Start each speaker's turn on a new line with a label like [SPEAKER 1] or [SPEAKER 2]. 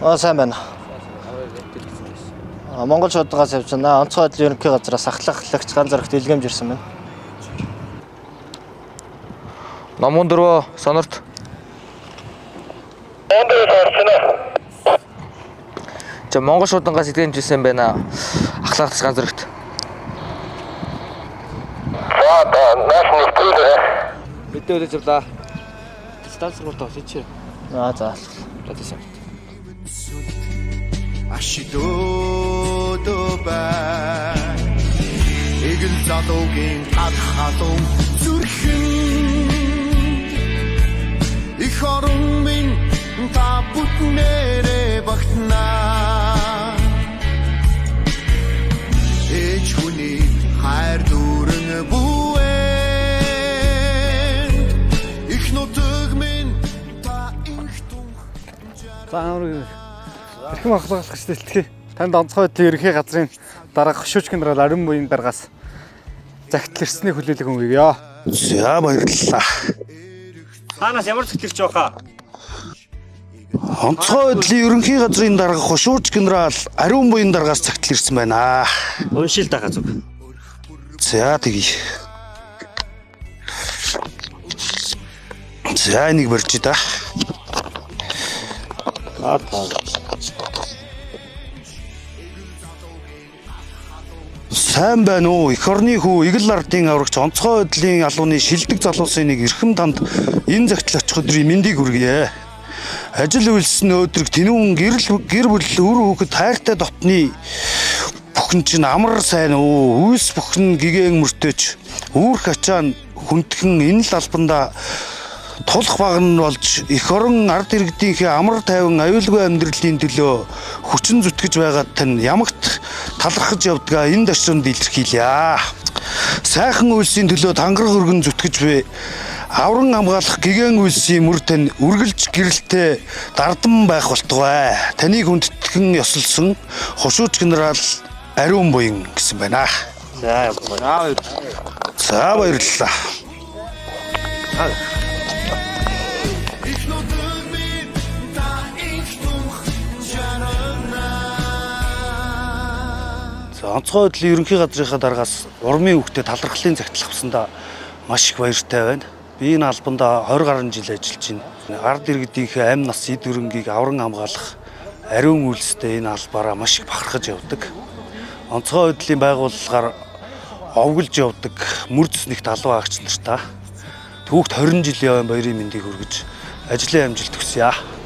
[SPEAKER 1] Аа, сайн байна. Аа, Монгол шуудгаас явж байна. Онцгой байдлын ерөнхий газраас ахлагч ган зэрэгт илгээмж ирсэн байна.
[SPEAKER 2] Номгон дөрвөө сонорт. За, Монгол шуудангаас илгээмж ирсэн байна. Ахлагч ган зэрэгт. Мэдээ үлээж авлаа. Дистанц руу тоо чи.
[SPEAKER 1] Аа, за.
[SPEAKER 2] За, тийш.
[SPEAKER 3] Ашидөөдөө бай. Эгэл залуугийн ад халуун зүрхэн Их орон минь, та бүтнээрээ багтнаа. Ээж хүний хайр дүүрэн бүэн. Их нутаг минь, та инх тунх.
[SPEAKER 4] За, амар эрхэм ахлагч дэлтгий. Танд онцгой байдлын ерөнхий газрын дарга хошууч генерал Ариун буян даргаас загтал ирснийг хүлээлэг өнгөё.
[SPEAKER 5] За, баярлалаа.
[SPEAKER 6] Хаанаас ямар зүтгэгч явах аа?
[SPEAKER 5] Онцгой байдлын ерөнхий газрын дарга хошууч генерал Ариун буян даргаас цагтл ирсэн байна.
[SPEAKER 6] Уншил дагаа зүг.
[SPEAKER 5] За, тэгье. За, энийг барьж да. Сайн байна уу? Эх орны хүү, Игэл ардын аврагч, онцгой байдлын алууны шилдэг залуусын нэг эрхэм танд энэ загтал очих өдрийн мэндийг хүргье. Ажил үйлсэн өөдрөг тэнүүн гэрэл гэр бүл үр хүүхэд хайртай дотны бүхэн чинь амар сайн уу? Үйлс бүхэн гигэн мөртөөч үүрх ачаан хүндхэн энэ л албанда тулах багна болж эх орон ард иргэдийнхээ амар тайван аюулгүй амьдралын төлөө хүчин зүтгэж байгаад тань ямагт талархаж явдгаа энэ дашрамд илэрхийлье. Сайхан үйлсийн төлөө тангараг өргөн зүтгэж буй авран хамгаалах гигэн үйлсийн мөр тань үргэлж гэрэлтэй дардан байх болтугай. Таныг хүндэтгэн ёсолсон хошууч генерал Ариун буян гэсэн байна.
[SPEAKER 6] За.
[SPEAKER 5] За, баярлалаа.
[SPEAKER 3] Их нутаг минь, та инх тунх жаргана.
[SPEAKER 5] За, онцгой байдлын ерөнхий газрынхаа даргаас урмын хүүхдэд талархлын загтал авсандаа маш их баяртай байна. Би энэ албанда 20 гаруй жил ажиллаж байна. Ард иргэдийнхээ амь нас эд хөрөнгийг авран хамгаалах ариун үйлстэй энэ албаараа маш их бахархаж явдаг. Онцгой байдлын байгууллагаар овголж явдаг мөр зэснэгт алуу агч нартаа түүхт 20 жилийн ойн баярын мэндийг хүргэж ажлын амжилт хүсье.